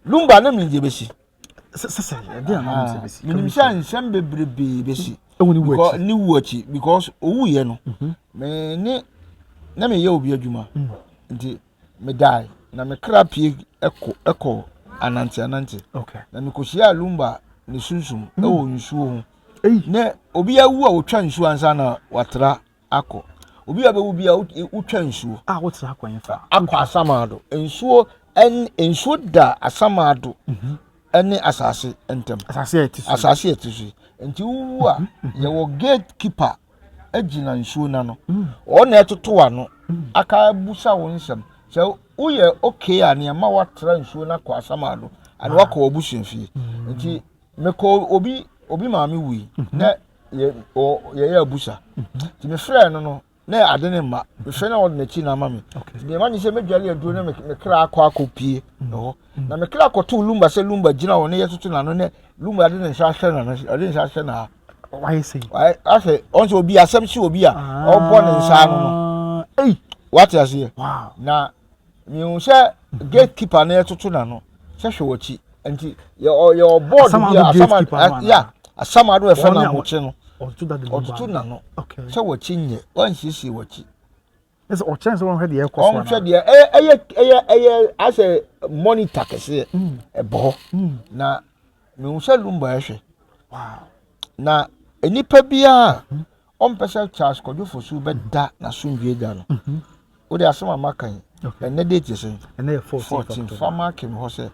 Lumba ne menim deɛ bɛsi. Sɛ ɛdeɛ na ɔmo sɛ bɛsi. Menim sɛ nsɛm bebrebee bɛsi. Ɛwɔ ne wu akyi. Ne wu akyi because owuiɛ no. Me ne na meyɛ obi adwuma. Nti medae na me kra pie ɛkɔ ɛkɔ anante anante. Okay. Na mekɔhyia Lumba ne sunsum ɛwɔ nsuo ho. Ne obi awu a otwa nsuo ansa na watra akɔ. Obi a bɛwu bi a wotwa nsuo. A wotra akɔ yɛn fa. Akɔ Asamado. Nsuo ɛn nsuo da Asamado ɛne asase ntam. Asase a ɛte so. Asase a ɛte so. Nti wowu a yɛwɔ gatekeeper gyina nsuo n'ano. Ɔno na ɛtoto ano aka abusa wo nsɛm. Sɛ woyɛ okay a nneɛma watra nsuo no akɔ Asamado ana wakɔ w'abusua fie. Nti mekɔ obi obi maame wui na yɛ yɛyɛ abusa. Nti mefrɛ no na ade ne mma. Mefrɛ na ɔde n'akyi na ama me. Nti mema ne sɛ medwale aduro na me kra akɔ akɔ pie ɛhɔ. Na me kra akɔto Lumba sɛ Lumba gyina hɔ ne yɛtoto n'ano ne Lumba de ne nsa ahyɛ n'ano ɔde ne nsa ahyɛ n'aha. Wayɛ sɛ. Wayɛ asɛ ɔn sɛ obi asɛm si obi a ɔbɔ ne nsa ano no. Ei. Wate aseɛ. Wow. Na mehu sɛ gatekeeper no yɛtoto n'ano sɛ hwɛ w'akyi nti yɛ yɛ board bi a asama ya Asamado ɛfɛ na ahokye no ɔtoto n'ano sɛ w'akyi nyɛ wansiesie w'akyi. Ɛsɛ ɔkyɛn sɛ wɔnhwɛ deɛ ɛkɔ so anaa. Ɔnhwɛ deɛ ɛyɛ ɛyɛ ɛyɛ ɛyɛ asɛ monitor kɛseɛ ɛbɔ hɔ na mehu sɛ Lumba ɛhwɛ. Na nipa biara ɔmpɛ sɛ Charles Kwadwo Fosu bɛda n'asomdwe da no. Wode asɛm a maka yi ɛnɛ date sɛn? Ɛnɛ yɛ 14. Fa mark me hɔ sɛ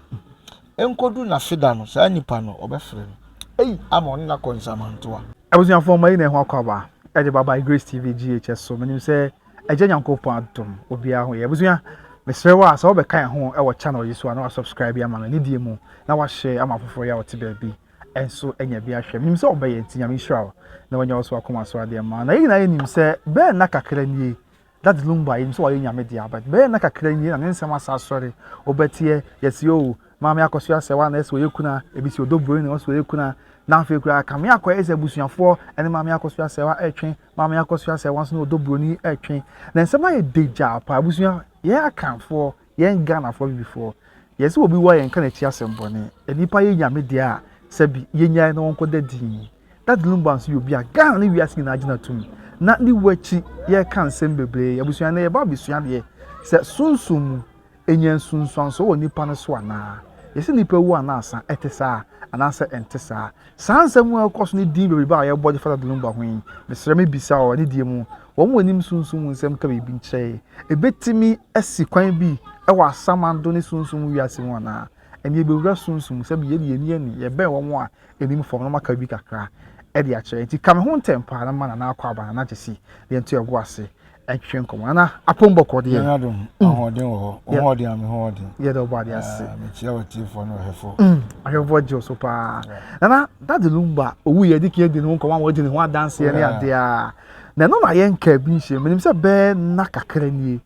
nkodu n'afeda no saa nipa no ɔbɛfrɛ no. Ei ama ɔne n'akɔ nsamantoa. Abusuafoɔ ma yi na ɛho akɔ aba ɛde ba by Grace TV GHS so. Menim sɛ ɛgya Nyankopɔn adom obiara ho yɛ. Abusua mesrɛ wo a sɛ wobɛka yɛn ho ɛwɔ channel yi so a na wasubscribe ama me ne die mu na wahyɛ ama afoforɔ yɛ a wɔte baabi ɛnso anya bi ahwɛ. Menim sɛ wobɛyɛ nti Nyame nhyira wo na wanya wo so akoma so adeɛ ma. Na yɛn nyinaa yɛnim sɛ bɛɛ nna kakra nie Daddy Lumba yɛnim sɛ wayɛ Nyame dea but bɛyɛ nna kakra nie na ne nsɛm asa asɔre. Wobɛteɛ yɛse o maame akɔso asɛ wa na ɛsɛ ɔyɛ kuna ebi si ɔdɔ buroni na ɔsɛ ɔyɛ kuna na afei koraa kame akɔyɛ sɛ abusuafoɔ ɛne maame akɔso asɛ wa ɛtwe maame akɔso asɛ wa nso na ɔdɔ buroni ɛtwe na nsɛm ayɛ degya pa. Abusua yɛn Akanfoɔ yɛn Ghanafoɔ bibifoɔ yɛsɛ obi wɔ yɛn ka n'akyi asɛm bɔne. Nnipa yɛ Nyame deɛ a sɛbi yɛnyae na wɔnkɔda din. Daddy Lumba nso yɛ obi a Ghana ne wiase nyinaa gyina tom na ne wu akyi yɛreka nsɛm bebree. Abusua no yɛba abɛsua adeɛ sɛ sunsum mu ɛnya nsunsuansoɔ wɔ nipa no so anaa. Yɛsɛ nipa wu anaa asa ɛte saa anaasɛ ɛnte saa. Saa nsɛm a ɛkɔ so ne din bebrebe a yɛbɔ de fa Daddy Lumba ho yi, mesrɛ me bisa wɔ ne deɛ mu wɔn a wɔnim sunsum mu nsɛm ka biribi nkyerɛ yɛ. Ɛbɛtumi asi kwan bi wɔ asamando ne sunsum mu wiase mu anaa? Ɛne yɛbɛwura sunsum sɛbi yɛde yɛn ani yɛbɛn wɔn a anim fam na maka bi kakra ɛde akyerɛ. Nti ka me ho ntɛm paa na ma Nana akɔ aba Nana Gyesi na yɛnto yɛn bo ase ɛntwetwe nkɔmmɔ. Nana apom bɔkɔ deɛ. Nyame adom ahoɔden wɔ hɔ. Wo ho ɔden a me ho ɔden. Yɛda ɔbɔ adeɛ ase. Mekyia w'atiefoɔ ne ɔhwɛfoɔ. Ahwɛfoɔ gye wo so paa. Nana Daddy Lumba owu yɛ adi kan adi ne ho nkɔmmɔ ama wadi ne ho adanseɛ ne adeɛ a na ɛno na yɛnka bi nhyɛ. Menim sɛ bɛɛ nna kakra nie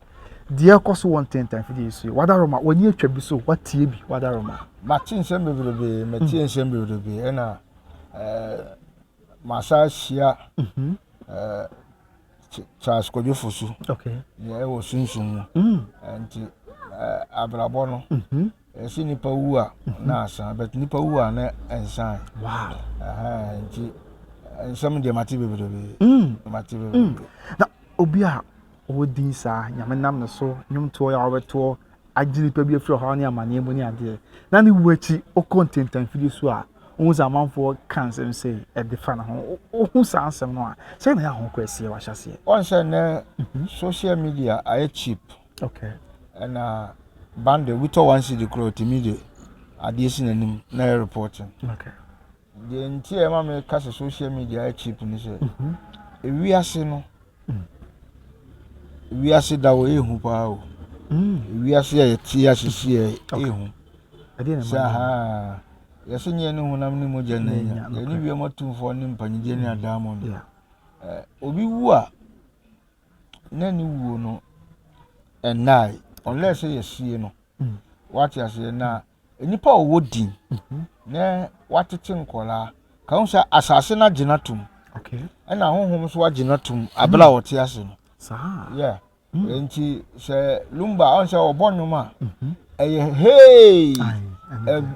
deɛ ɛkɔ so wɔ ntentan fidie so yi. Wadaroma w'ani atwa bi so watie bi wadaroma. Mate nsɛm bebrebe, matie nsɛm bebrebe ɛna masa ahyia Charles Kwadwo Fosu deɛ ɛwɔ sunsum mu. Nti abrabɔ no ɛsɛ nipa wu a na asa but nipa wu a na ɛnsan. Wow. Nti nsɛm deɛ mate bebrebe. Mate bebrebe. Na obi a ɔwɔ din saa Nyame nam ne so nnwomtoɔ yɛ a wɔbɛtoɔ agye nipa bi afiri ɔhaw ne amanneɛ mu ne adeɛ na ne wu akyi wokɔ ntentanfidie so a wohu sɛ amanfoɔ ka nsɛm sɛ ɛde fa ne ho. Wohu saa nsɛm no a sɛ na yɛ ahokɔ asie wahyɛ aseɛ. Wɔn sɛ nnɛ social media ayɛ cheap. Okay. Ɛna bundle bi tɔ 1 cedi koraa otumi de adeɛ si n'anim na ɛyɛ reporting. Okay. Deɛ nti a ɛma mi ka sɛ social media ayɛ cheap ni sɛ ewiase no ewiase da hɔ ehu paa o. Ewiase a yɛte asisi yɛ ehu. Sɛ ha yɛsɛ nyɛ ne honam ne mogya na enya yɛne wiem atumfoɔ ne mpanyigye ne adaamɔ no. Obi wu a na ne wuo no ɛnnae unless sɛ yɛsie no. Wate aseɛ na nipa a ɔwɔ din na watete nkɔlaa ka ho sɛ asase no agyina tom ɛna honhom nso agyina tom abere a wɔte ase no. Saa. Yeah. Nti sɛ Lumba ɔn sɛ ɔbɔ nnwom a ɛyɛ hey.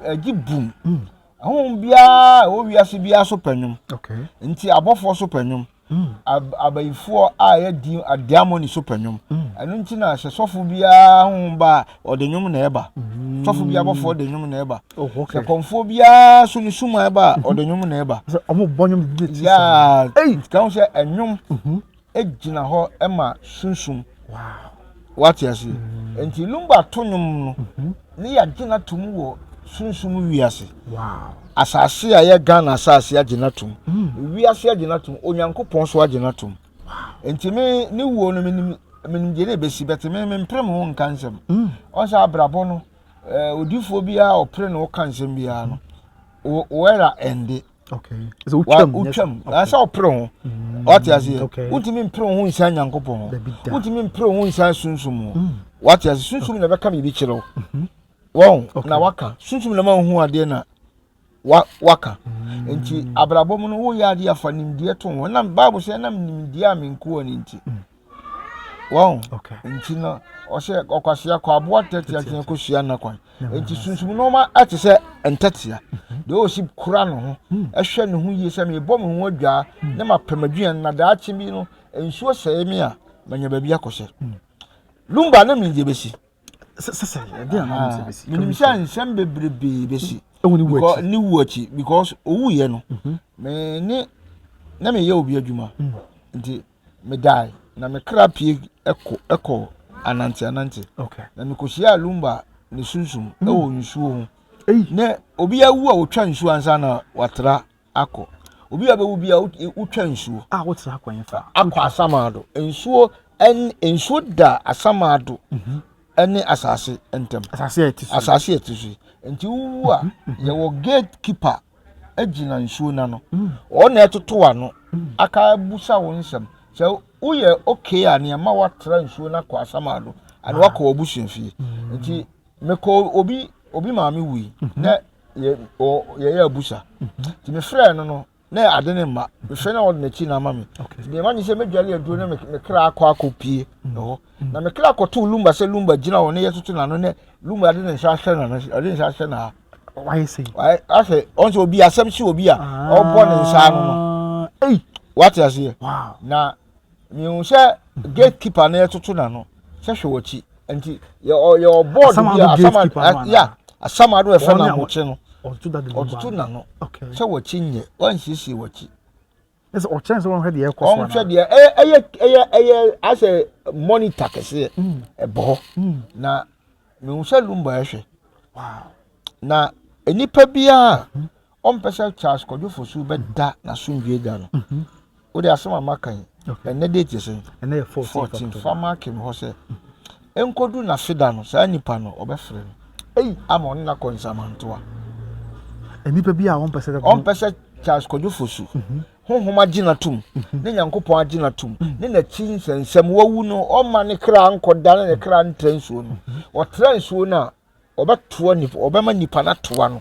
Ɛgye bum. Honhom biara a ɛwɔ wiase biara so pɛ nnwom. Nti abɔfoɔ so pɛ nnwom. Abayifoɔ a ɛyɛ di adiamoni so pɛ nnwom. Ɛno nti na sɛ sɔfo biara honhom ba a, ɔde nnwom na ɛba. Sɔfo biara bɔfoɔ de nnwom na ɛba. Oh, Sɛ kɔmfoɔ biara so ne suman ba a, ɔde nnwom na ɛba. Ɔmo bɔ nnwom de ti sɛ. Yaa, kan sɛ nnwom gyina hɔ ma sunsum. Wate ase? Mm. Nti Lumba to nnwom no, mhm. ne yɛagye no atom wɔ sunsum wiase. Asase a ɛyɛ Ghana asase agye no atom. Mm. Wiase agye no atom. Onyankopɔn so agye no atom. Nti me ne wuo no menim menim deɛ na ɛbɛsi bɛte me mempere me ho nka nsɛm. Mm. Ɔsɛ abrabɔ no eh, odifoɔ biara ɔpere ne wo ka nsɛm biara no wo ɛra ɛnde. okay wotwam ɛsɛ ɔpere ho mm, wate aseɛ wontumi mpere ho nsan nyankopɔn ho wontumi mpere ho nsan sunsum ho mm. wate aseɛ sunsum na ɛbɛka biribi kyerɛ wo mhm. wɔn na waka sunsum na ma wohu adeɛ na waka mm. nti abrabɔ mu no woyɛ adeɛ afa nimdeɛ to ho nam bible sɛ nam nimdeɛ a menkoa no nti wɔn nti no ɔsɛ ɔkwasea kɔ aboa tɛtea kyɛn kɔsua nna kwan nti sunsum nneɛma ɛte sɛ ntɛtea mhm. deɛ ɔsi kura ne ho hmm. ɛhwɛ ne ho yie sɛ mebɔ me ho adwaa hmm. ne mapɛ m'aduane na daakye bi no nsuo sɛe me a manya baabi akɔhyɛ hmm. Lumba ne menim deɛ bɛsi menim sɛ nsɛm bebrebee bɛsi ne wu akyi because owuiɛ no mhm. me ne na meyɛ obi adwuma nti Medae, na me kra pue kɔ kɔɔ anante anante. Okay. Na mekɔhyiaa Lumba ne sunsum mm. wɔ nsuo ho. Ne obi awu a wɔtwa nsuo ansa na watra akɔ. Obi a bɛwu bi a wotwa nsuo. A wotra akɔ yɛn fa. Akɔ asamado. Nsuo ɛn nsuo da asamado mhm. ɛne asase ntam. Asase a ɛte so. Asase a ɛte so. Nti wowu a mhm, mhm. yɛwɔ gatekeeper gyina nsuo no ano. Wɔn na ɛtoto ano aka abusa wo nsɛm. Sɛ woyɛ okay a, nea ɛma woatra nsuo no akɔ asamado ana wakɔ w'abusua fie. Nti mekɔ obi obi maame wui na yɛ yɛyɛ abusa. Nti mefrɛɛ no no na ade ne mma. Mefrɛ na ɔde n'akyi na ama me. Nti deɛ ɛma ne sɛ mɛdwale aduro na me kra akɔ akɔ pie ɛhɔ. Na me kra kɔtoo Lumba sɛ Lumba gyina hɔ na yɛtoto n'ano na Lumba de ne nsa ahyɛ n'ano ɔde ne nsa ahyɛ n'aha. Wayɛ sɛ. Wayɛ asɛ ɔn sɛ obi asɛm si obi a ɔbɔ ne nsa ano no. Ei. Wate aseɛ. Wow. Na mehu sɛ gatekeeper no yɛtoto n'ano sɛ hwɛ w'akyi nti yɛ ɔ yɛ ɔ board bi a asama ya asama do ɛfɛ na abokye no ɔtoto n'ano sɛ w'akyi nyɛ wansiesie w'akyi. Ɛsɛ ɔkyɛn sɛ wɔnhwɛ deɛ ɛkɔ so anaa? Ɔnhwɛ deɛ ɛyɛ ɛyɛ ɛyɛ ɛyɛ asɛ monitor kɛseɛ mm. ɛbɔ hɔ mm. na mehu sɛ lumba ɛhwɛ na nipa biara mm-hmm. ɔmpɛ sɛ Charles Kwadwo Fosu bɛda n'asomdwe da no mm-hmm. wode asɛm a maka yi ɛnɛ date sɛn ɛnɛ yɛ 14 fa mark me hɔ sɛ Enkodu n'afeda no, saa nipa no, wɔbɛfrɛ no. Ei, ama ɔne no akɔ nsamantoa. Nnipa bi a wɔmpɛ sɛ. Wɔmpɛ sɛ Charles Kwadwo Fosu mhm. honhom agye no atom mhm. ne Nyankopɔn agye no atom mhm. ne n'akyi nsɛnsɛm wawu no ɔma ne kra nkɔda ne ne kra ntra nsuo no ɔtra nsuo no a ɔbɛtoa nipa ɔbɛma nipa no atoa no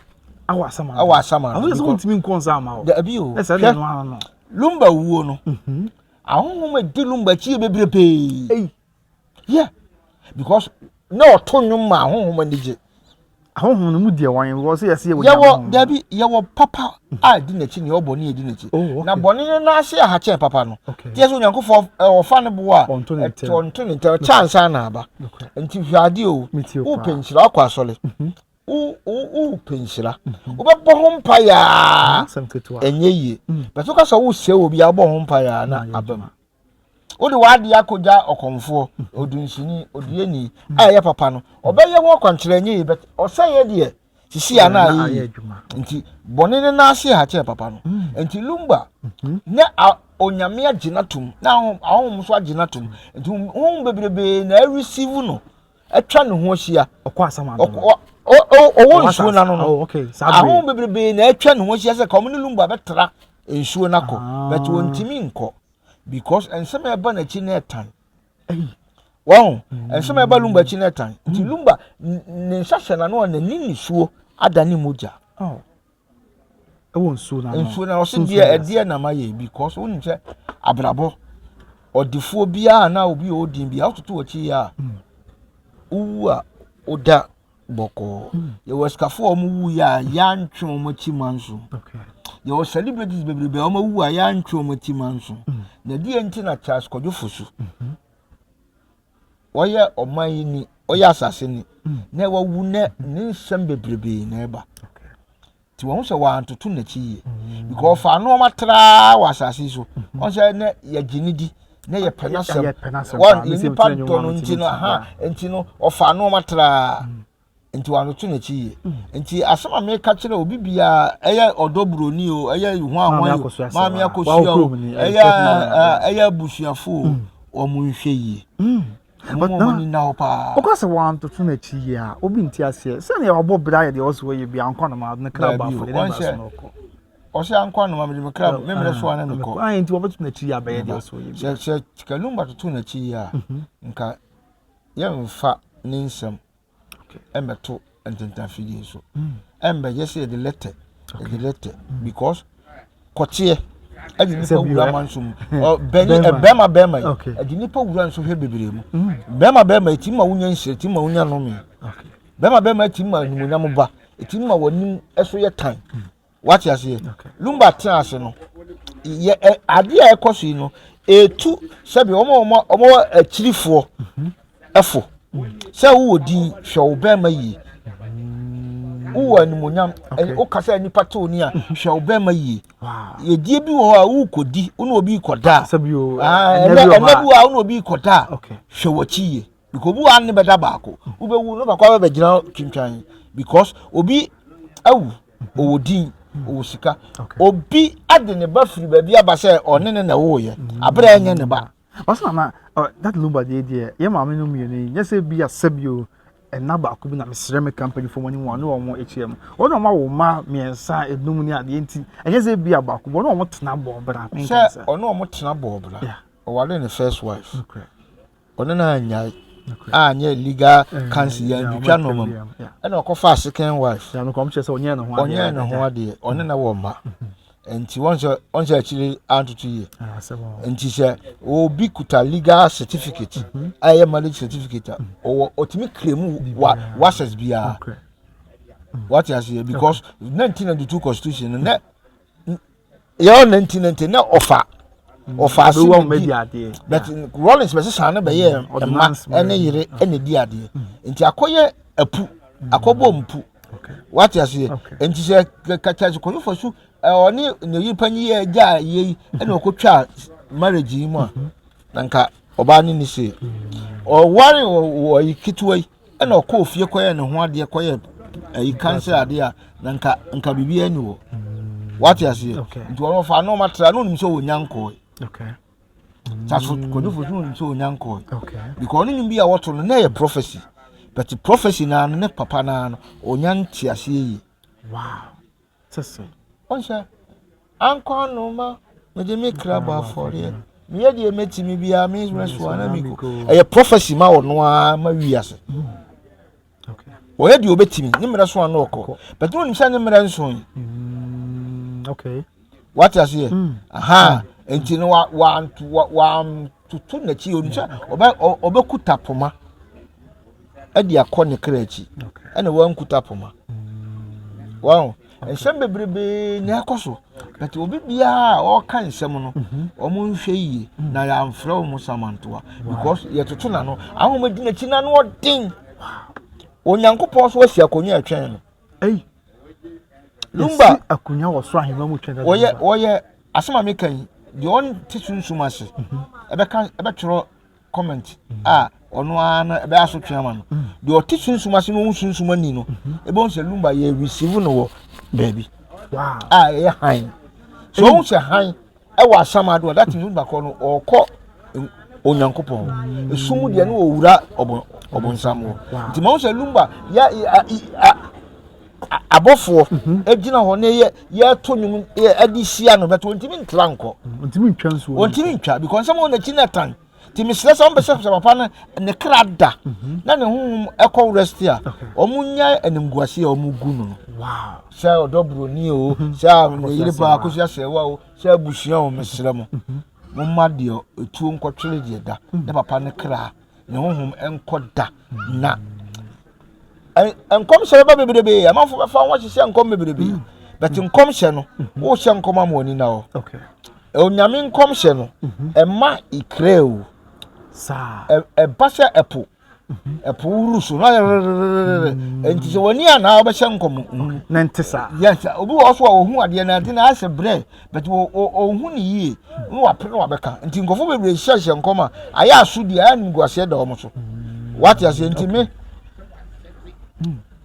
awɔ asama awɔ asama no àwọn sɛ wɔntumi nkɔ nsa ama o dabi o hwɛ lumba wuo no ahonhom adi lumba akyi yɛ bebrebe Yeah, because na ɔto nnwom ma ahonhom ani gye. Ahonhom no mu deɛ wɔn wɔ sɛ yɛsɛ yɛwɔ yɛwɔ dabi yɛwɔ papa a di n'akyi nea ɔbɔ ne edi n'akyi. Oh, na bɔne no n'ase aha kyɛn papa no. Tiɛ sɛ Onyankopɔn ɔfa ne bo a ɔnto ne ntɛm kyɛ ansa na aba. Nti hwɛ adeɛ o, wopɛ nhyira akɔ asɔre. Mhm. Wopɛ nhyira. Mhm. Wobɛbɔ ho mpaeɛ a ɛnyɛ yie. Mm. Bɛtɛ woka sɛ wosɛ obi a wobɔ ho mpaeɛ a na aba mu. Wode w'adeɛ akɔgya ɔkɔmfoɔ, odunsini, oduani a ɛyɛ papa no, ɔbɛyɛ ho akwankyerɛ ɛnyɛ yie but ɔsɛeɛ deɛ sisi a na ayɛ yie. Nti bɔne no nan ase ha kyɛn papa no. Mm. Nti Lumba mhm. na onyame agye no atom na ahonhom nso agye no atom. Nti honhom bebrebe na ɛreceive no atwa ne ho ahyia. Ɔkɔ asamado. Ɔwɔ nsuo no ano no. Oh, ahonhom bebrebe na atwa ne ho ahyia sɛ ka wɔn ne Lumba bɛtra nsuo no akɔ ah. but wɔntumi nkɔ. Because nsɛm a ɛba n'akyi no ɛtan. Wɔn nsɛm a ɛba Lumba akyi no ɛtan. Nti mm. Lumba ne nsa hyɛ n'ano a n'ani nisuo ada ne mogya. Oh. Ɛwɔ nsuo n'ano. Nsuo n'ano ɔsi deɛ ɛdeɛ na ma yɛ because wɔn sɛ abrabɔ ɔdefoɔ biara na obi a ɔdin biara ɔtoto akyi yɛ a mm. wowu a woda. Bɔkɔɔ. Yɛwɔ asikafoɔ a wɔn wuiɛ a yɛantwe wɔn akyi manso. Yɛwɔ celebrities bebrebe a wɔn awu a yɛantwe wɔn akyi manso. Na deɛ nti na Charles Kwadwo Fosu ɔyɛ ɔman yi ni, ɔyɛ asase ni, na wawu na ne nsɛm bebrebe na ɛba. Nti wɔn sɛ wɔantoto n'akyi yie mm. because ɔfa nneɛma traa wɔ asase yi so mm-hmm. wɔn sɛ ne yɛgye ne di ne yɛpɛ n'asɛm wɔn nipa dɔ no nti no ha nti no ɔfa nneɛma traa mm. nti wɔantoto n'akyi yie mm. nti asɛm a meka kyerɛ obi biara ɛyɛ ɔdɔ buroni o ɛyɛ hwan hwan o maame akosua o ɛyɛ ɛyɛ abusuafo o wɔn nhwɛ yie. But na ani nna hɔ paa. Ɔka sɛ wantoto n'akyi yie a, obi nte aseɛ. Sɛdeɛ wabɔ bra yɛ deɛ ɔsɛ ɔyɛ bi ankɔ anoma ne kra bɔ afɔdeɛ ne bra so na ɔkɔ. Ɔsɛ ankɔ anoma mede me kra me mmerɛ so a na mekɔ. Ayɛ nti wɔbɛto n'akyi yie abɛyɛ deɛ ɔsɛ ɔyɛ bi. Sɛ sɛ Kalumba toto n'akyi yie a, mhm. nka yɛmfa ne nsɛm mmɛto ntentafidie so ɛmbɛyɛ sɛ yɛde lɛtɛ yɛde lɛtɛ because kɔteɛ ɛde nipa wura manso mu bɛni bɛrima bɛrima yi ɛde nipa wura nso hwɛ bebree mu bɛrima bɛrima eti ma wonya nhyira eti ma wonya nome bɛrima bɛrima eti ma animuonyam ba eti ma wɔnim ɛso yɛ tan. Wate aseɛ? Lumba tena ase no, yɛ ɛ adeɛ a ɛkɔ so yi no, etu sɛbi wɔn a wɔn wɔn akyirifoɔ mhm. ɛfo sɛ wowɔ din hwɛ wo bɛrima yie wowɔ animonyam wokasa nipa tew ni a mhm. hwɛ wo bɛrima yie yɛdie bi wɔ hɔ a wokɔdi wo ne obi kɔda a ɛnɛ bi wɔ a wo ne obi kɔda a hwɛ w'akyi yie because obi wɔ a ne bɛda baako wobɛwu no baako abɛbɛgyina twintwan because obi awu ɔwɔ din ɔwɔ sika obi ade ne ba firi baabi aba sɛ ɔne ne na ɛwoyɛ mm. abere ɛnyɛ ne ba. Ɔsɛ nana that lumba deɛ deɛ yɛ maame no mmienu yi nyɛ sɛ bi asɛ bi o ɛna baako bi na mesrɛ me ka mpanyinfoɔ mu anim wɔn ne wɔn akyia mu wɔn na wɔn awo mma mmiɛnsa enum ne adeɛ nti ɛnyɛ sɛ bi a baako wɔn na wɔn tena bɔɔl bra. Sɛ ɔne wɔn tena bɔɔl bra ɔware ne first wife. ɔne no annyae anyɛ legal eh, counsel yɛ antwitwa nneɛma mu ɛna ɔkɔfaa second wife ɔnyɛɛ ne ho adeɛ ɔne na wɔ mma mm-hmm. nti wɔn sɛ wɔn sɛ akyire antoto yie ah, nti sɛ obi kuta legal certificate mm-hmm. a ɛyɛ marriage certificate a mm-hmm. ɔwɔ ɔtumi kire mu wa wasɛs biara wate aseɛ because 1992 constitution no nɛ yɛwɔ 1990 na ɔfa ɔfa ase na di adeɛ but Rawlings bɛsesa no bɛyɛ mma ɛne yere ɛna di adeɛ nti akɔyɛ apu akɔbɔ mpu wate aseɛ nti sɛ kata kɔyɔfo so ɔne ne yere panyin yɛ gya yɛ yi ɛna ɔkɔtwa marriage yi mu a na nka ɔbaa ne ne se ɔware wɔ yi ketewa yi. ɛna ɔkɔɔ fie kɔyɛ ne ho adeɛ kɔyɛ ɛyi kansa adeɛ a na nka nka biribi ani hɔ mm. wate aseɛ nti wɔn fa ano ɔma tra na onim sɛ ɔnya nkɔɛ saso kɔdufo so onim sɛ ɔnya nkɔɛ because ɔno nim bi a wɔto no na ɛyɛ prophecy but prophecy naa no ne papa naa no ɔnya nte aseɛ yie. Wow. Te sɛ. Ɔnhyɛ ankɔ anoma mede me kra bɔ afɔreɛ meyɛ deɛ mɛtumi biara me mɛsoa na mekɔ ɛyɛ prophecy ma ɔno ara ma wiase mm. ɔyɛ deɛ ɔbɛtumi ne mmerɛ so ano ɔkɔ but wonim sɛ ne mmerɛ nso yi mm, wate aseɛ mm. aha nti no wantoto n'akyi ɔnim sɛ ɔbɛkuta poma de akɔ ne kra akyi ɛna wankuta poma wɔn nsɛm bebrebe na ɛkɔ so but obi biara a ɔreka nsɛm no mhm. wɔn nhwɛ yie mm. na yɛamfrɛ wɔn samantoa because yɛtoto n'ano ahoma di n'akyi n'ano ɔden onyankopɔn so asi akonnwa ɛtwɛn no lumba akonnwa wɔ soro ahemma mu twɛn wɔyɛ wɔyɛ asɛm a meka yi deɛ ɔnte sunsum ase mhm. ɛbɛka ɛbɛtwerɛ comment a ɔno ara no ɛbɛyɛ asotwe ama no mm. deɛ ɔte sunsum ase na ɔhu sunsum ani no mm-hmm. ɛbɛhu sɛ lumba yɛ receive no wɔ baabi a ɛyɛ han so ɔhu sɛ han ɛwɔ asamado a that means lumba kɔ no ɔkɔ onyankopɔn mm. esum deɛ no ɔwura ɔbɔnsam hɔ nti ma ɔhu sɛ lumba yɛ abɔfoɔ mhm. gyina hɔ na yɛ yɛto nnwom ɛde hyia no bɛtɛ wɔntumi ntra nkɔ wɔntumi ntwa nsuo wɔntumi ntwa because nsɛm wɔ n'akyi na tan nti mesrɛ sɛ wɔn bɛsɛ sɛ papa no ne kra da mhm. na ne honhom ɛkɔ rest a wɔn nya animguase a wɔn gu no no sɛ ɔdɔ buroni o mhm. sɛ ne yere paa akosi asɛwa o sɛ abusua o mesrɛ mo mo mma deɛ etuo nkɔtwere deɛ da ne papa ne kra ne honhom nkɔ da na. Nkɔmhyɛ bɛba bebrebe, amanfo bɛfa wɔn ahyehyɛ nkɔm bebrebe. Mm. But mm. nkɔmhyɛ no, mm-hmm. wohyɛ nkɔm ama w'ani na hɔ. Onyame nkɔmhyɛ no, mm-hmm. ɛma ikre o. Ɛba sɛ ɛpo. Mm-hmm. Ɛpo wuru so na yɛrɛrɛrɛrɛ. Nti sɛ w'ani a na wobɛhyɛ nkɔm. Na nte saa. Yes, obi wɔ so a ohu adeɛ na ade na asɛ brɛ, but ɔhu ne yie na wapere na wabɛka. Nti nkurɔfo bebree hyehyɛ nkɔm a ayɛ aso di ayɛ animguaseɛ da wɔn so. Wate aseɛ nti me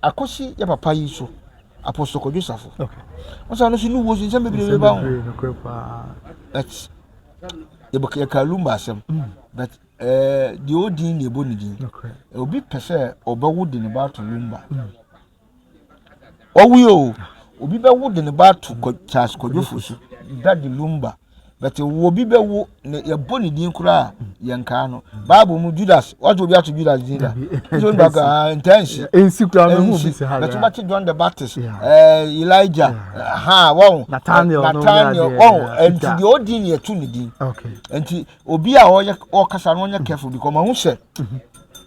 akosi yɛ papa yi so Apostle Kwadwo Safo. Wɔn sɛ ɔno so ne wuo so nsɛm bebree ba ho. But yɛka Lumba asɛm but Ɛɛ deɛ ɔdi na ɛbɔ ne din. Obi pɛ sɛ ɔbɛwo de ne ba ato Lumba. Ɔwo yi o, obi bɛwo de ne ba ato Charles Kwadwo Fosu, Daddy Lumba. But obi bɛwo ne yɛbɔ ne din koraa yɛnkaa no. Bible mu Judas, wate obi ato Judas din da? Nso nipa ka ah, ntaa nsi. Nsi koraa mehu obi sɛ ha. But wobɛte John the Baptist, eh, Elijah, ha, wɔn. Nathaniel, Nathaniel, wɔn. Nti deɛ ɔdi ne yɛto ne din. Nti Obi a ɔyɛ ɔkasa no ɔnyɛ careful because mahu sɛ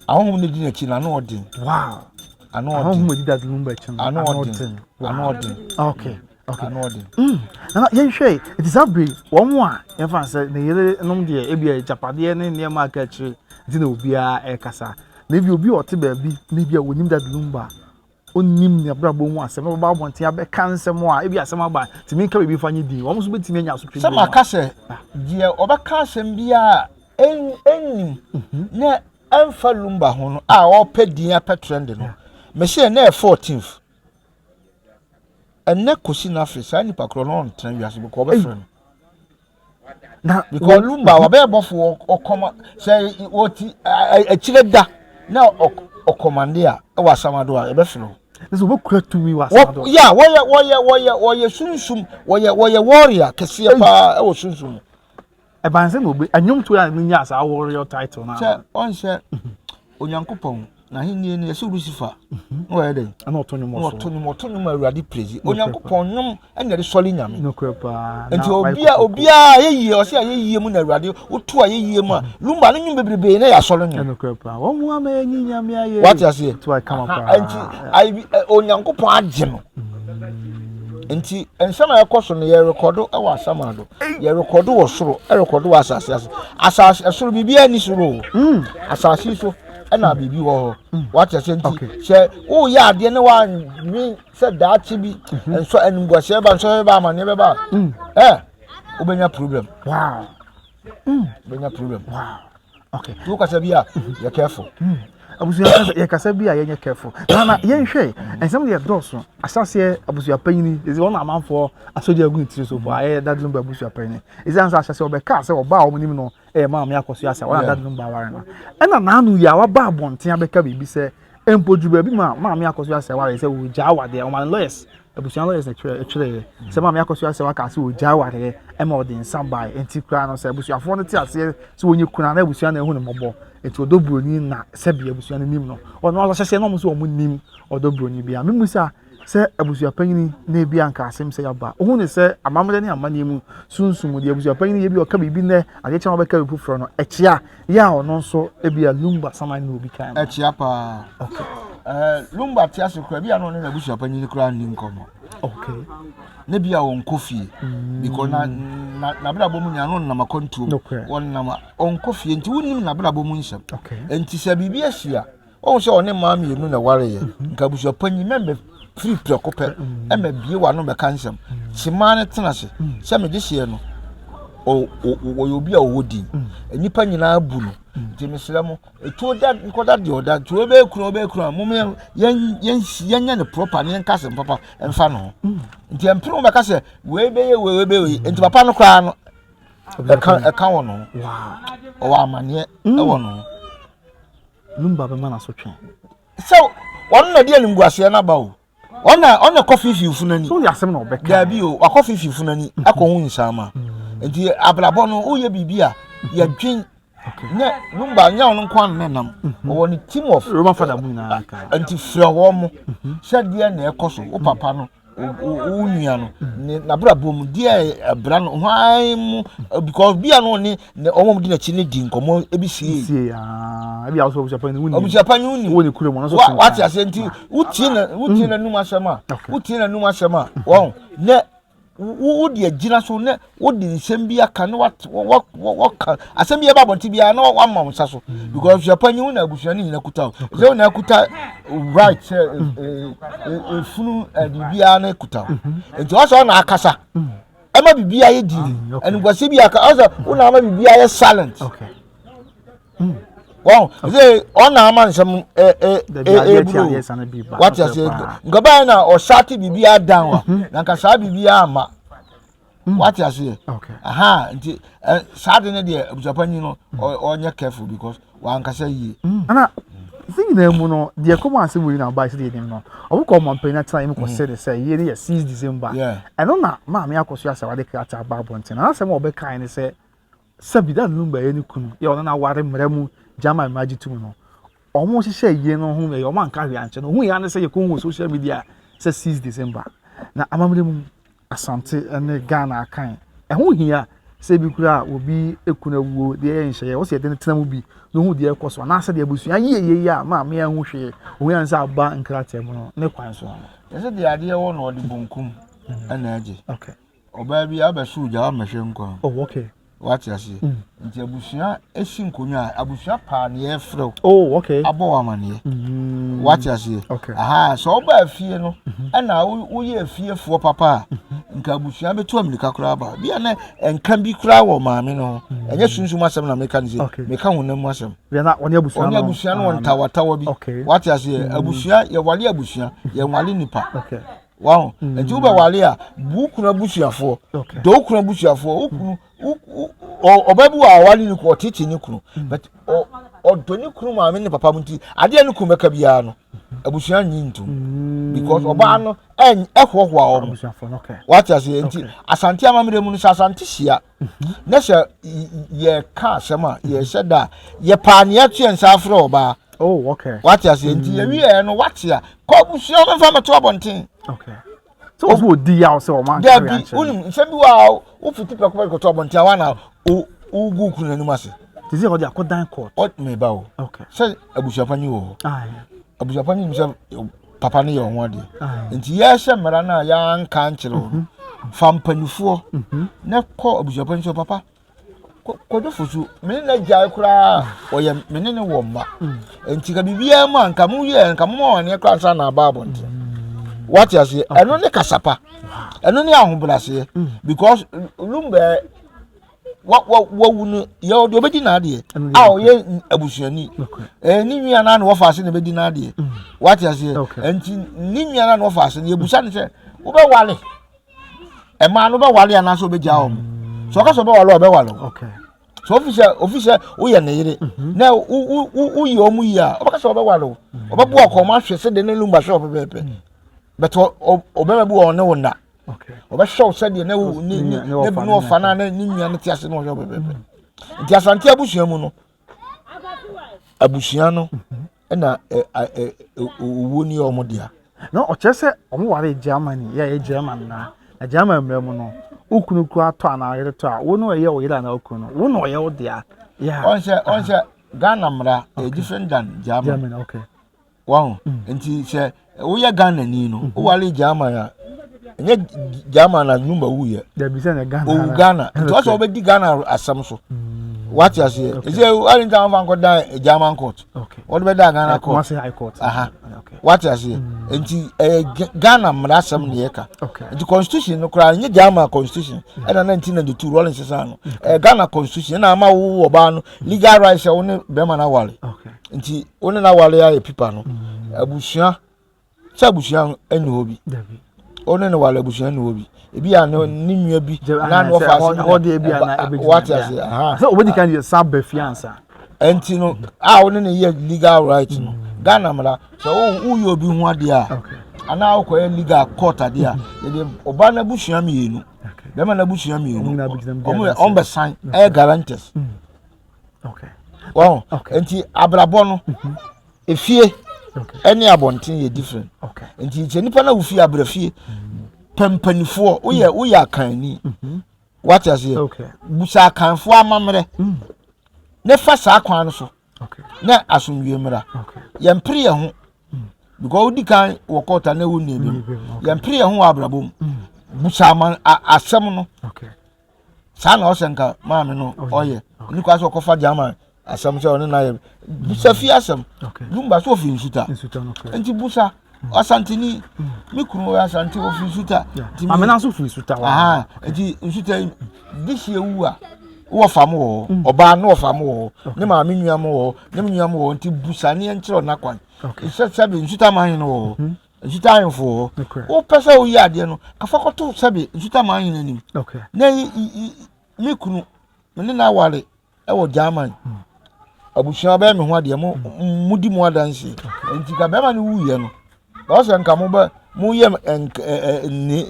ahohom no di n'akyi na ano ɔden. Wow. Ano ɔden. Ahohom di that lumba akyi no. Ano ɔden. Ano ɔden. Okay. Okay. Ano ɔden. Mm. Na yɛnhwɛ nti saa bere wɔn a yɛmfa sɛ ne yere nom deɛ ebi a agyapadeɛ ne nneɛma aka akyire nti na obiara ɛrekasa. Na ebi obi a ɔte baabi na ebi a wɔnim that lumba onnim n'abrabɔ mu asɛm na ɔbɛba abɔnten abɛka nsɛm a ebi asɛm aba nti menka biribi mfa nye din wɔn nso bɛtumi anya asotwe sɛ maka sɛ deɛ ɔbɛka asɛm biara ɛnnim mhm. na ɛmfa lumba ho no a ɔpɛ din apɛ trend no mese ɛnɛ yɛ 14th ɛnɛ kɔsi no afe saa nipa korɔ no ɔntena wiase bɛkɔ ɔbɛfrɛ no na because lumba mm-hmm. wabɛyɛ bɔfo ɔkɔma sɛ wɔti akyire da na ɔkɔmande a ɛwɔ asamado a ɛbɛfrɛ o. ɛsɛ wɔbɛkura tumi wɔ asamado. ya wɔyɛ wɔyɛ wɔyɛ wɔyɛ sunsum wɔyɛ wɔyɛ warrior kɛseɛ paa ɛwɔ sunsum mu. ɛban sɛ na obi ɛnwomto a ne nya saa warrior title na. sɛ ɔnhyɛ Onyankopɔn n'ahenni no yɛsɛ Lucifer mhm. na ɔyɛ dɛn ɛna ɔto nnwom ɔsoro ɔto nnwom ɔto nnwom awurade praise Onyankopɔn nnwom ɛna ɛde sɔre nyame nokorɛ paa nti obia obia ayɛ yie ɔsɛ ayɛ yie mu na awurade woto ayɛ yie mu a mhm. lumba ne nnwom bebrebe na yɛ asɔre nnwom nokorɛ paa wɔn mu ama yɛ nyi nyame ayɛ wate aseɛ to akama paa nti ayi Onyankopɔn agye no mm. nti nsɛm a ɛkɔ so no yɛrekɔdo wɔ asamado Yɛrekɔdo wɔ soro, ɛrekɔdo wɔ asase ase. Asase ɛsoro biribiara ni soro o. Mm. Asase so ɛna biribi wɔ hɔ. Mm. Wate ase nti sɛ woyɛ adeɛ ne woanwen sɛ daakye bi mm-hmm. nsɔ animguaseɛ ba nsɔhwɛ bɛba amaneɛ bɛba a mm. ɛ wobɛnya problem. Wow. Wobɛnya problem. Wow. Okay. Nti wokasa bi a yɛ careful. Mm. Abusua kasa yɛ kasa bi a yɛnyɛ careful. Na na yɛnhwɛ nsɛm deɛ dɔɔso. Ahyɛaseɛ abusua panyini ɛsɛ wɔn amanfoɔ asogya agu ne tiri so paa ɛyɛ Daddy Lumba abusua panyini. Ɛsiane sɛ ahyɛaseɛ ɔbɛkaa sɛ ɔbaa a wɔn nim no ɛyɛ maame akɔso asa wɔn a Daddy Lumba aware no. Ɛna n'ano yi a waba abɔnten abɛka biribi sɛ mpo duru baabi ma maame akɔso asa aware sɛ wɔgyaa awadeɛ wɔn lawyers Abusua lawyers na ɛtwerɛeɛ sɛ maame Akosua Asɛw aka sɛ ɔgyae awareɛ ma ɔde nsa baeɛ nti koraa no sɛ abusuafoɔ no te aseɛ sɛ ɔnyɛ kunu a na abusua no ahu no mmɔbɔ nti ɔdɔ buroni na sɛbi abusua no nim no ɔno ara hyɛhyɛ na wɔn nso wɔn nim ɔdɔ buroni bia memusa sɛ abusua panyini na ebi anka asɛm sɛ yaba ohun ne sɛ amammerɛ ne amanneɛ mu sunsum deɛ abusua panyini yɛ bi ɔka biribi nnɛ adeɛ kyɛn ɔbɛka biribi foforɔ no ɛkyea Yɛ a ɔno nso ebia Lumba saman ne obi kan. Ɛkyea paa. Okay. Uh, Lumba te ase koraa bi a na ɔne n'abusua panyin koraa nni nkɔmmɔ. Okay. Ne bi a ɔnkɔ fie. Mm. Because na na n'abrabɔ mu nyinaa no ɔnam akwantuo mu. Ɔnam ɔnkɔ fie nti wonim n'abrabɔ mu nsɛm. Okay. Nti sɛ biribi asi a Wohu sɛ ɔne mmaa mmienu na ɛwareeɛ. Mhm. Nka abusua panyin mɛmɛ firi prɛko pɛ mhm. ɛmɛ bie w'ano bɛka nsɛm. Mhm. Kyemaa no tena ase sɛ megye hyeɛ no wɔyɛ obi a ɔwɔ din. Nnipa nyinaa bu no. Nti mesrɛ mo etuo da nkɔda deɛ ɔda nti wɔbɛyɛ kunu wɔbɛyɛ kunu a mo yɛn yɛn yɛnyɛ no proper ne yɛn kasa papa mfa no ho. Nti mpere mo bɛka sɛ wei bɛyɛ wei wei bɛyɛ wei nti papa no koraa no ɛka ɛka wɔ no ho ɔwɔ amaneɛ ɛwɔ no ho. Lumba bɛma n'asotwe. Sɛ ɔno na de animguaseɛ no aba o. Ɔna ɔna kɔ fifi funu ani. So yɛ asɛm na ɔbɛka. Daabi o, wakɔ fifi funu ani mm. akɔ ho nsaama. Mm. Nti abrabɔ no woyɛ biribi a yɛdwen nyɛ Lumba nyɛ ɔno nko ano na nam. Mm-hmm. Ɔwɔ ne team of Roman father mu nyinaa ka. Nti frɛ wɔn mo mm-hmm. sɛdeɛ na ɛkɔ so wo papa no. Wo nua no ne n'abrabɔ mu deɛ ɛbra no hwan mu, because bia no ne ne wɔn di n'akyi ne di nkɔmɔ ebi sie. Sie aa ebi a wɔsɔ abusuapanyin wuni. Abusuapanyin wuni. Wɔ ne kura mu ɔno nso. Wate aseɛ nti wotie na wotie mm. n'anum asɛm a wotie n'anum asɛm a wɔn ne wo de agyina so ne wode nsɛm bi aka ne wɔka asɛm bi ɛba abɔnten biara na wama wo nsa so mm. because abusuapanyin wo na abusua no nyina kuta o sɛ wo na kuta right sɛ efunu biribiara no kuta o mm-hmm. nti ɔsɛ ɔna akasa mm. ɛma biribiara yɛ di ɛnugwase bi aka ɔsɛ wo na ama biribiara yɛ silent. Okay. Wɔn sɛ ɔna ama nsɛm ɛɛburo wate ase nka báyìí na ɔsate biribi adan wa mhm. na nka saa biribi ama mm. wate aseɛ aha nti ɛ saa de ne deɛ abusuapanyin no mm. ɔnyɛ careful because wankasa yie. Mm. Ana ne nyinaa mu no deɛ kɔm asɛm wei na ɔbaa sɛ deɛ nim no ɔmo kɔ ɔmo mpanyin atena yɛ mu kɔ sɛ de sɛ yie ne yɛ 6 December ɛno na maame akɔ so asɛ wade krataa ba abɔnten na asɛm a ɔbɛkae ne sɛ Sɛ Vida Lumba yɛ ne kunu yɛ ɔno n'aware mmara mu German mmara gye tom no, wɔn hyehyɛ yie no ho yɛ wɔn anka hwee ankyɛ no. Ohun yɛ ano sɛ yɛkɔ hu social media sɛ 6 December. Na amammerɛ mu Asante ne Ghana akan. Ɛho hia sɛ ebi kura a obi kunu awuo deɛ ɛyɛ nhyɛeɛ wɔsɛ yɛde no tena mu bi na ohun deɛ ɛkɔ so anaasɛ deɛ abusua yie yie yi a maame anhu hwee ohun yɛn sɛ aba nkrataa mu no ne kwan so no. Yɛsɛ deɛ adeɛ wɔ na ɔde bonkum ɛna agye. Okay. Ɔbaa bi abɛso gya wamɛhwɛ nkwa. Oh, okay. Wate aseɛ. Mm. Nti abusua esi nkonnwa a abusua paa ne yɛfrɛ wo. Oh, okay. Abɔ wo amaneɛ. Mm. Wate aseɛ. Okay. Aha, sɛ ɔba afie no mm-hmm. ɛna woyɛ afiefoɔ papa a mm-hmm. nka abusua bɛtu amirika koraa ba. Bia na nka bi koraa wɔ maame no ho. Mm. Ɛnyɛ sunsum asɛm na meka ne sɛ. Okay. Meka honam mu asɛm. Ɔne abusua no. Ɔne abusua no wɔ ntawatawa bi. Okay. Wate aseɛ. Mm. Abusua yɛwale abusua yɛnwale nipa. Okay. Waho? Mm. Nti wobɛwale a, bu wo kunu abusuafoɔ. Dɔ wo kunu abusuafoɔ. Wo kunu, ɔbaa bi wɔ a ɔwale ne kunu, ɔtete ne kunu. Mm. But ɔdɔ ne kunu maame ne papa mu nti, adeɛ ne kunu bɛka biara no, abusua nyi ntom. Mm. Because ɔbaa no ɛhoahoa wɔn. Wate aseɛ? Nti Asante amammerɛ mu no sɛ Asante hyia mhm. na sɛ yɛka asɛm a yɛhyɛ da a yɛpaa ne yɛto yɛn nsa afrɛ ɔbaa. Oh, okay. Wate aseɛ nti mm. yɛwieɛ no wate a kɔ abusua no mfa mɛto abɔnten. Okay. So wɔn odi yaw sɛ wɔn anka Dabi, wonim nsɛm bi wɔ a wofiti prɛko pɛ kɔtɔ abɔnten a wana wogu kunu n'anim ase. Te sɛ ɔde akɔdan court. Ɔ meba o. Okay. Sɛ abusuapanyin wɔ hɔ. Abusuapanyin nim sɛ papa no yɛ ɔho adeɛ. Nti yɛhyɛ mmara no a yɛanka nkyerɛ wo no, mhm. fa mpanimfoɔ mhm. na kɔ abusuapanyin sɛ papa Kwadwo Fosu, me ne no agyae koraa ɔyɛ me ne no wɔ mma. Mm. Nti ka biribiara mu a nka mo yɛ nka mo ma wɔn koraa nsa na aba abɔnten. Mm. Wate aseɛ ɛno ne kasapa ɛno ne ahobrɛaseɛ mm. because Lumba wa wa wawu no yɛ ɔde ɔbɛdi n'adeɛ a ɔyɛ abusuani ɛɛ ne nua naa na wɔfa ase na ɛbɛdi n'adeɛ wate aseɛ nti ne nua naa na wɔfa ase no yɛbusa no sɛ wobɛwale. Mmaa no bɛwale anaasɛ ɔbɛgyaa wɔn sɛ ɔka sɛ ɔbɛwale ɔbɛwale o sɛ ofi sɛ ofi sɛ woyɛ ne yere mhm. na woyi wɔn yi a ɔbɛka sɛ ɔbɛwale o mhm. ɔbɛboa kɔn mu ahwɛ sɛ de ne lumba hwɛ ɔpɛpɛɛpɛ mhm. bɛtɛ ɔbɛma bi wɔ ɔne wo nna ɔbɛhwɛ wo sɛdeɛ ne wo ne ne ne ɔfa na ne nua no te ase na ɔhwɛ ɔpɛpɛɛpɛ nti Asante abusua mu no abusua no ɛna owuo no yɛ wɔn dea. Na ɔkyerɛ sɛ wɔn ware Germany yɛ ɛyɛ German na na German mmerɛ mu no wo kunu kura tɔ anaa yere tɔ a wo na ɔyɛ wo yere anaa wo kunu no wo na ɔyɛ wo dea. Ɔnhyɛ ɔnhyɛ Ghana mmara ɛyɛ different than German. German okay. Wahu? Mm. Nti sɛ woyɛ Ghana ni no, mm-hmm. woware German a, ɛnyɛ German na Lumba wuyɛ. Dabi sɛ na Ghana. Owu Ghana. Nti wɔsɛ wɔbɛdi Ghana asɛm so. Mm. Wate aseɛ. Ɛsɛ wale nti wɔmfa nkɔ dan German court. Wɔde bɛda Ghana court. High court. Aha. Wate aseɛ. Mm. Nti ɛyɛ Ghana mmara asɛm na yɛka. Nti constitution no koraa ɛnyɛ German constitution. Ɛna 1992 Rawlings sisan no. Ɛyɛ Ghana constitution ɛna ama wo ɔbaa no legal right sɛ wo ne bɛrima no aware. Nti wo ne n'aware ayɛ pipa no mm. abusua sɛ abusua ɛni hɔ bi wo ne ne ware abusua ɛni hɔ bi ebi a ne ne nua bi anaa ne wɔfa ase bi na wate ase aha sɛ obedi kan yɛ san bɛ fi ansa ɛnti no a wo ne ne yɛ legal right no mm. Ghana mmara sɛ wo woyɛ obi ho adeɛ a anaa wokɔyɛ legal court adeɛ a mm. yɛde ɔbaa n'abusua mmienu bɛrima n'abusua mmienu wɔn bɛ san ɛyɛ guarantors. Mm. Okay. Wɔn nti abrabɔ no mhm. efie ɛne abɔnten yɛ different. Nti sɛ nipa na wofi abira fie mm. Pɛ mpanimfoɔ, woyɛ woyɛ akanni. Wate aseɛ? Busa akanfoɔ amammerɛ ne fa saa kwan no so na asomdwie mmra. Yɛmpere yɛn ho because wodi kan wɔ kɔɔta na ɛwɔ nua bi mu. Yɛmpere yɛn ho wɔ abrabɔ mu. Busa ama asɛm no. Saa na ɔsɛ nka maame no ɔyɛ. Ne kwa sɛ ɔkɔfa German asɛm sɛ ɔne n'ayɛ. Busa fie asɛm. Lumba so ofi Nsuta. Nti busa Asanteni me kunu ɔyɛ Asante ofi Nsuta. Maame no nso fi Nsuta. Nti Nsuta yi this year wu a wɔ fa mo wɔ hɔ. Ɔbaa no wɔ fa mo wɔ hɔ. Ne maame nua mo wɔ hɔ. Ne nua mo wɔ hɔ. Nti busa ne yɛnkyerɛ ɔna kwan. Sɛ sɛbi Nsuta man no wɔ hɔ. Nsuta ahemfo wɔ hɔ. Wopɛ sɛ woyɛ adeɛ no, kafa kɔto sɛbi Nsuta man hene anim. Na me kunu me ne no aware wɔ German. Abusua bɛyɛ me ho adeɛ, mo modi mo adanseɛ. Nti ka bɛrima no wuyɛ no, ɔsɛ nka mo bɛ moyɛ ne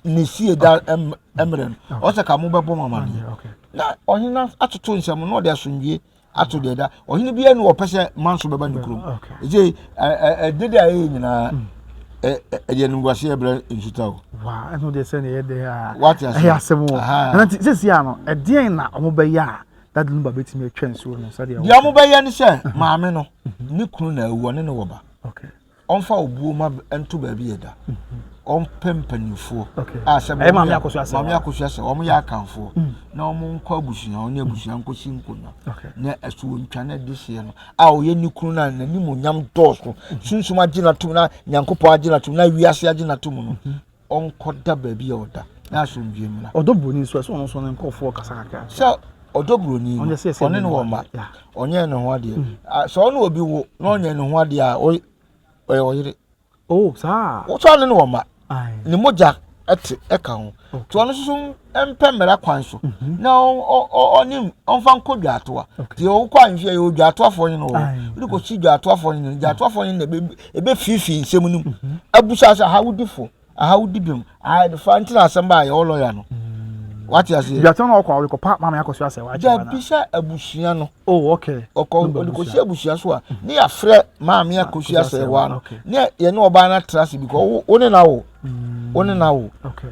ne sie da mmerɛ no, ɔsɛ ka mo bɛbɔ mo amaneɛ. Na ɔhene atoto nsɛm na ɔde asomdwie ato deɛ da. Ɔhene biara ni ɔpɛ sɛ manso bɛba ne kurom. Ɛsɛ ɛdede a ɛyɛ nyinaa ɛdeɛ animguaseɛ brɛ Nsuta o. Waa ɛno deɛ sɛ ɛyɛ dɛ a. Wate ase. Ɛyɛ asɛm o. Ɛna nti sɛsi a no ɛdeɛn na wɔn bɛyɛ a Daddy Lumba bɛtumi atwa nsuo no sɛdeɛ. Deɛ wɔn bɛyɛ ne sɛ maame no ne kunu na awu ɔne ne wɔ ba. Ɔmfa obuo ma nto baabi yɛ da. Ɔmpɛ mpanimfoɔ a sɛ maame Akosua sɛ wɔn yɛ akanfoɔ na wɔn nkɔ abusua wɔn ne abusua nkɔsi nkonnwa na ɛso wɔn ntwa na ɛde seɛ no a ɔyɛ ne kunu na n'animonyam dɔɔso sunsum agye n'atom na Nyankopɔn agye n'atom na wiase agye n'atom no ɔnkɔda baabi a ɔda na asomdwie mmra. Ɔdɔ buroni nso ɛsɛ ɔno nso ne nkurɔfoɔ kasa kakra. Sɛ ɔdɔ buroni no ɔne no wɔ mma ɔnyɛ ne ho adeɛ sɛ ɔne obi wo na ɔnyɛ ne ho adeɛ a ɔyɛ ɔyere. Oh saa. Wosɔ ɔne no wɔ mma ne mogya ɛte ɛka ho nti ɔno nso mpɛ mmara kwan so na ɔne ɔmfa nkɔ dwaatoa nti ɔkɔ ahemfie yɛ dwaatoafoɔ nyina wɔ hɔ wode kɔsi dwaatoafoɔ nyina dwaatoafoɔ nyina ɛbɛfiifii nsɛm no mu abusa sɛ aha wodi fo aha wodi bem aha de fa nti na asɛm ba a yɛwɔ lɔya no wate aseɛ dwaatoa no ɔkɔ a ɔde kɔpa maame akɔso asɛ wakyɛ dabi sɛ abusua no oh okay ɔkɔ ɔde kɔsi abusua so a ne yɛafrɛ maame akɔsi asɛ wa no ne yɛne ɔbaa no atra ase because wo ne na wo wo ne na wo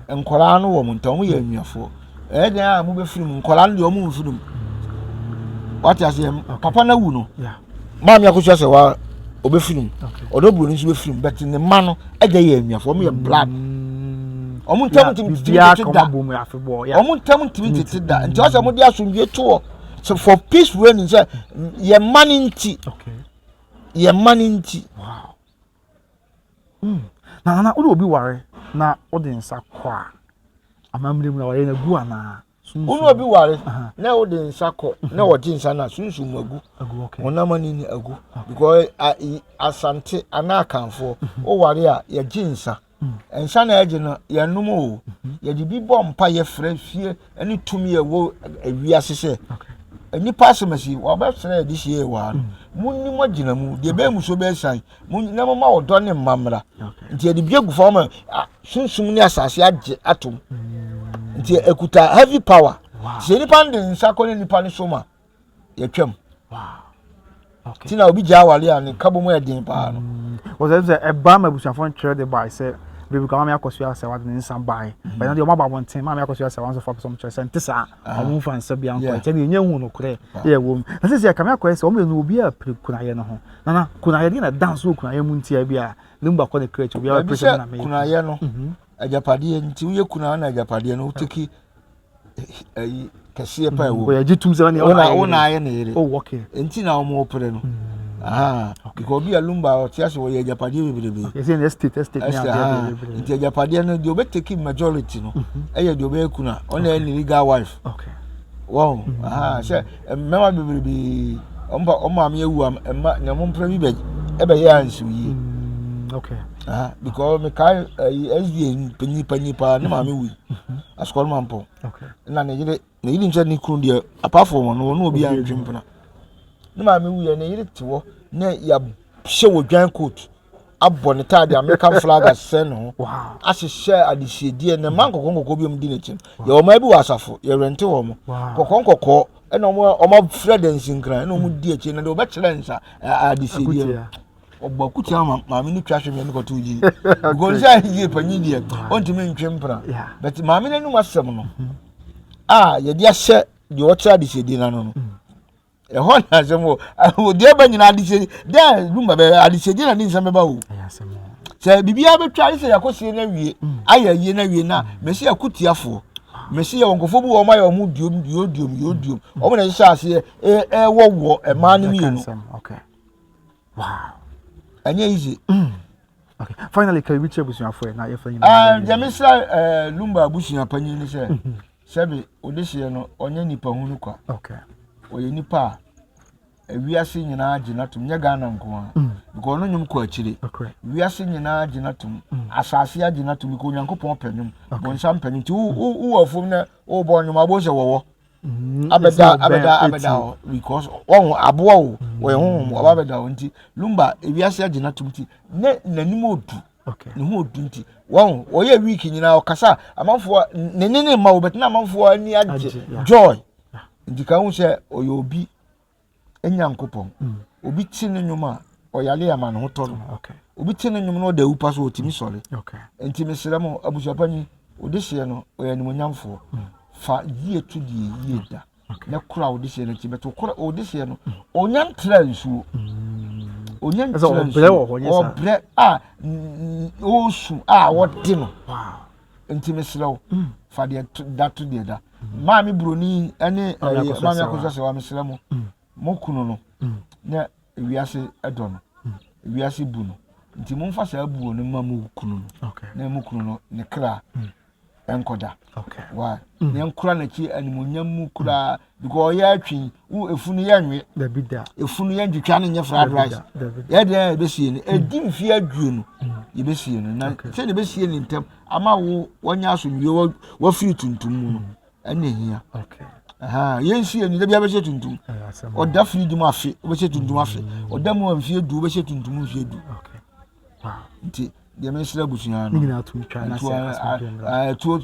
nkwadaa no wɔ mo ntam wɔn yɛ anuafoɔ ɛyɛ den a mobɛfiri mu nkwadaa no deɛ wɔn mfiri mu wate aseɛ papa no awu no maame akosua sɛ wa ɔbɛfiri mu ɔdɔ buroni nso bɛfiri mu bɛte ne mma no ɛgya yɛ anuafoɔ wɔn yɛ blood wɔn ntam ntumi tete da wɔn ntam ntumi tete da nti ɔsɛ wɔn de asomdwe to hɔ so for peace reign sɛ yɛ mma no nti yɛ mma no nti. Mm. Na nana wode obi ware na wode nsa kɔ a amammerɛ mu na wɔyɛ no agu anaa? Wo ne obi ware na wode nsa kɔ na wɔgye nsa no a sunsum mu agu. Honam ani ni agu. Because Asante anaa Akanfoɔ woware a yɛgye nsa. Nsa na yɛgye no yɛnom o. Yɛde bi bɔ mpa yɛfrɛ fie ne tumi a ɛwɔ wiase sɛ nnipa asɛm asi wɔbɛsrɛ yɛde sie wɔ ha no. Monni mo agyina mu deɛ ɛbɛyɛ musuo bɛyɛ san Mo na momma ɔdɔ ne mma mmra. Nti yɛde bi agu fam ama sunsum ne asase agye atom. Nti ekuta heavy power. Sɛ nipa no de nsa kɔ ne nipa no so ma yɛtwam. Ti na obi gya awale a ne nkabom yɛ den paa no. Wɔsɛ sɛ ɛbaa ma abusuafoɔ ntwerɛ de bae sɛ baabi kɔ maame akɔsoa sɛ wɔde ne nsa bae. Bɛn deɛ wɔn aba abɔnten maame akɔsoa sɛ wɔn nso fa pɛ sɛ wɔn kyerɛ sɛ nte saa. Wɔn mfa nsa bi ankɔ nkyɛn deɛ nyɛ hu nokorɛ yɛ wɔ mu. Na sɛ sɛ kame akɔyɛ sɛ wɔn mmienu obi a pere kunayɛ no ho. Nana kunayɛ deɛ na dan so wɔ kunayɛ mu ntia bi a Lumba kɔ ne kra akyi obiara pere sɛ na meyɛ. Kunayɛ no agyapadeɛ nti woyɛ kuna na agyapadeɛ no woteki ayi kɛseɛ paa wɔ mu. Wɔyɛ tum sɛ ɔna wona ayɛ ne yere. Oh okay. Nti na wɔn pere no. Aha because obi a Lumba ɔte ase wɔyɛ agyapadeɛ bebrebe. Yɛsɛ ne estate estate ne adeɛ bebrebe. Nti agyapadeɛ no deɛ ɔbɛteki majority no ɛyɛ deɛ ɔbɛyɛ kuna ɔna ɛyɛ ne legal wife. Okay. Wɔn aha sɛ mmarima bebrebe wɔn pa wɔn maame awu a mma na wɔn mpere bi bɛ ɛbɛyɛ ansiw yie. Okay. Aha because mekae ɛyi SDA panyin panyin paa ne maame wui asukɔrɔ ma mpɔn. Okay. Na ne yere ne yere nkyɛn ne kunu deɛ apart from ɔno ɔno obi antwe mpena. Ne maame wui ne yere te hɔ na yɛahyɛ wɔ dwan coat abɔ ne taade American flag asɛn ne ho ahyehyɛ adesiedeɛ ne mma nkɔkɔɔ nkɔkɔɔ bi a wɔdi n'akyi no yɛwɔ mmaa bi wɔ asafo yɛrɛnte wɔn kɔkɔɔ nkɔkɔɔ ɛna wɔn wɔn afrɛ dansinkran ɛna wɔn di akyi na deɛ wɔbɛkyerɛ nsa adesiedeɛ no. Ɔbɔ akutia ma maame no twa hwɛ mi ɛne kɔtɔ gyi. Because sɛ yie panyin deɛ ɔntumi ntwe mpena. But maame no anum asɛm no mm-hmm. a yɛde ahyɛ deɛ ɔkyerɛ adehyɛdi no ano no. Mm. Ɛhɔ na asɛm wɔ. Deɛ ɛba nyinaa adehyɛdi deɛ lumba bɛyɛ adehyɛdi na ne nsɛm bɛba o. Sɛ biribiara bɛtwa ayɛ sɛ yɛakɔsie no awie mm. ayɛ ayie no awie na mm. mɛsi akutiafoɔ mɛsi yɛ wɔn nkurɔfoɔ bi wɔ wɔn ayɛ wɔn duom duom duom duom duom wɔn na ɛhyehyɛ aseɛ ɛwɔ wɔ mmaa no mmienu. Wow. Ɛnyɛ easy. Mm. Okay. Finally, can we kyerɛ abusuafo yɛ na yɛfa nyinaa. Ɛɛ deɛ mesra ɛɛ Lumba abusua panyin ni sɛ mhm. sɛbi odehyeɛ no ɔnyɛ nipa hunu kwa. Okay. Ɔyɛ nipa a wiase nyinaa gye n'atom nyɛ Ghana nko ara. Mm. Because ɔno nnwom kɔ akyire. Okay. Wiase nyinaa gye n'atom. Mm. Asase agye n'atom because Onyankopɔn pɛ nnwom. Bonsam pɛ nnwom. Nti wo wo wɔ afuom na wobɔ nnwom abo sɛ wɔwɔ. Mm, abɛda abɛda abɛda hɔ because wɔn aboa o mm. wɔyɛ honhom ɔba abɛda hɔ nti lumba ewiase agye n'atum ti ne n'anim odu ne ho odu nti wɔn wɔyɛ week nyinaa ɔkasa amanfoɔ ne ne ne mma o bɛtena amanfoɔ ani agye joy nti ka ho sɛ ɔyɛ obi Nyankopɔn. Mm. Obi te ne nnwom a, ɔyare ama ne ho tɔ no. Obi te ne nnwom na ɔda awupa so ɔtumi sɔre. Nti mesrɛ mo, abusuapanyin, odehyeɛ no, ɔyɛ animonyamfoɔ. Mm. Fa yie to deɛ yie da. Na kura odehyeɛ no akyi. Bɛto kura odehyeɛ no, ɔnya ntra nsuo. Ɔnya ntra nsuo. Ɔbrɛ a ɔresu a wɔde no. Nti mesrɛ wo, fa deɛ da to deɛ da. Maame Buroni ne Maame Akosua Sewaa mesrɛ mo, mo kunu no na wiase dɔ no, wiase bu no. Nti momfa saa buo no ma mo kunu no, na mo kunu no ne kra nkɔda. Why? Mm. Yɛnkora n'akyi animonyam mu koraa because ɔyɛ atwi wo efunu yɛ nwe efunu yɛ ntwitwa no nyɛ fried rice yɛ deɛ yɛbɛsie no ɛdi mfeɛ aduonu yɛbɛsie no na sɛ ne bɛsie no ntɛm ama wo wanya asomdwie wafiri tuntum mu no ɛna ehia yɛnsie no dabi abɛhyɛ tuntum ɔda firi mu afe wobɛhyɛ tuntum afe mm. ɔda mu mfie du wobɛhyɛ tuntum mfie du nti deɛ mesrɛ abusua no ɛtuo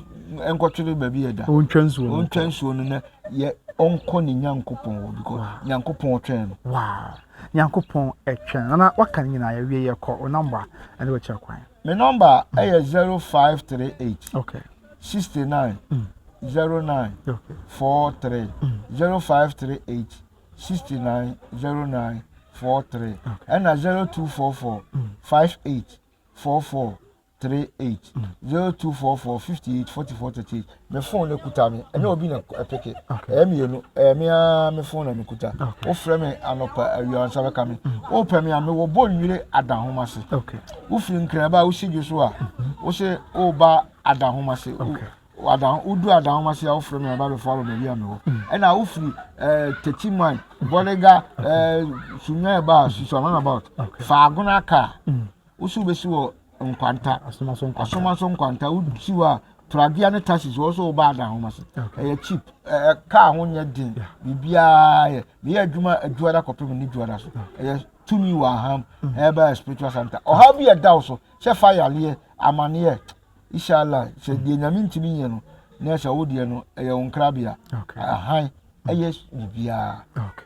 nkɔtwere baabi yɛ da ɔntwa nsuo no ɔntwa nsuo no na yɛ ɔnkɔ ne nyankopɔn hɔ because nyankopɔn twɛn no nyankopɔn ɛtwɛn nana waka ne nyinaa yɛwie yɛkɔ wo namba ɛne wɔkyerɛ kwan Me number ɛyɛ 0538 okay. 69 mm. 09 okay. 43 mm. 0538 69 09 43 ɛna 0244 mm. 58 44 38 0244 58 44 38 me phone no kuta me ɛnyɛ obi na ɛpeke ɛyɛ mmienu ɛyɛ me ara me phone na me kuta wofrɛ me anɔpa awia nsa bɛka me mm. wopɛ me a mewɔ bɔ nwire adahoma se wofiri nkran ba a wosi dwo so a mm-hmm. wose woba adahoma se wodu adahoma se a wofrɛ me a ba bɛfo aba baabi a mewɔ mm. ɛna wofiri ɛɛ tɛkyi man bɔnega ɛɛ sunyan ba susuan runabout faagona kaa wosi wobɛsi wɔ nkwanta asomaso nkwanta wosi hɔ a pragea ne taxis wɔ so woba ada ahoma so ɛyɛ cheap ɛɛ kaa ho nyɛ den biribiara yɛ meyɛ adwuma adwuada kɔpem ne dwuada so ɛyɛ tumi wɔ aham mm. ɛbɛ spiritual center ɔhaw bi ɛda wo so sɛ fa yareɛ amaneɛ inshallah sɛ deɛ nyame ntumi nyɛ no na ɛsɛ wo deɛ no ɛyɛ wo nkrabea ahan ɛyɛ biribiara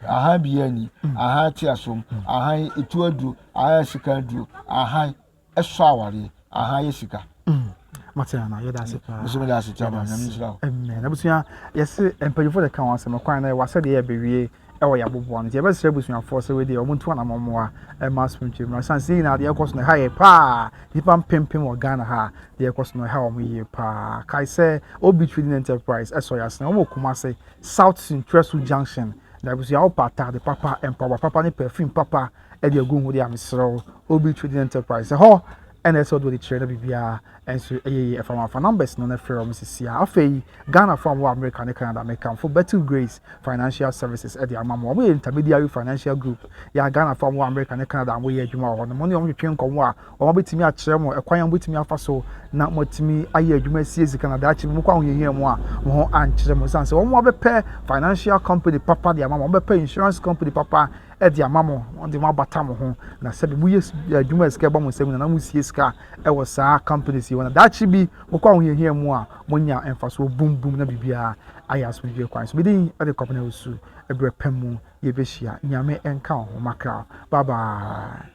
ahan biara ni mm. ahan te asom mm. ahan etu aduro ahan sika aduro ahan ɛsɔ awareɛ ahan yɛ sika. Mm. mate ana yɛda ase paa nso meda ase kyɛ nyame nhyira wo amen abusua yɛse mpanyinfoɔ de ka wɔn asɛm kwan na ɛwɔ asɛdeɛ yɛbɛwie ɛwɔ yɛaboboa no nti yɛbɛsrɛ abusuafoɔ sɛ wei deɛ wɔn ntu anamɔ mmoa ɛma asomdwe mmra san sɛ nyinaa deɛ ɛkɔ so no ɛha yɛ paa nnipa mpempem wɔ Ghana ha deɛ ɛkɔ so no ɛha wɔn yie paa kae sɛ OB Trading Enterprise ɛsɔ yɛ asene wɔn wɔ Kumase South Sintresu Junction na abusua wopɛ ataade papa mpaboa papa ne perfume papa ɛde agu ho deɛ a mesrɛ wo OB Trading Enterprise ɛhɔ ɛna ɛsɛ ɔde wɔde kyerɛ na biribiara nso ɛyɛ yie ɛfa wɔn afa numbers no na frɛ wɔn sisi a afei Ghana fo a wɔwɔ America ne Canada mekamfo Betty Grace Financial Services ɛde ama mo wɔn yɛ intermediary financial group yɛ a Ghana fo a wɔwɔ America ne Canada a wɔyɛ adwuma wɔ hɔ no mo ne wɔn twetwe nkɔmmɔ a wɔn abɛtumi akyerɛ mo ɛkwan a wɔbɛtumi afa so na moatumi ayɛ adwuma asie sika na daakye bi mokɔ ahohiahia mu a mo ho ankyerɛ mo ɛsiane sɛ wɔn abɛpɛ financial company papa de ama mo wɔn bɛpɛ insurance company papa de ama mo, wɔde mo abata mo ho, na sɛbi moyɛ adwuma a sika ɛba mo nsam na na mosie sika wɔ saa companies yi hɔ na daakye bi mokɔ ahohiahia mu a monya mfasoɔ bum bum na biribiara ayɛ asomdwoeɛ kwan so. Me din de Kwabena Osu, ɛberɛ pa mu yɛbɛhyia. Nyame nka wo ho, makra wo. Bye bye.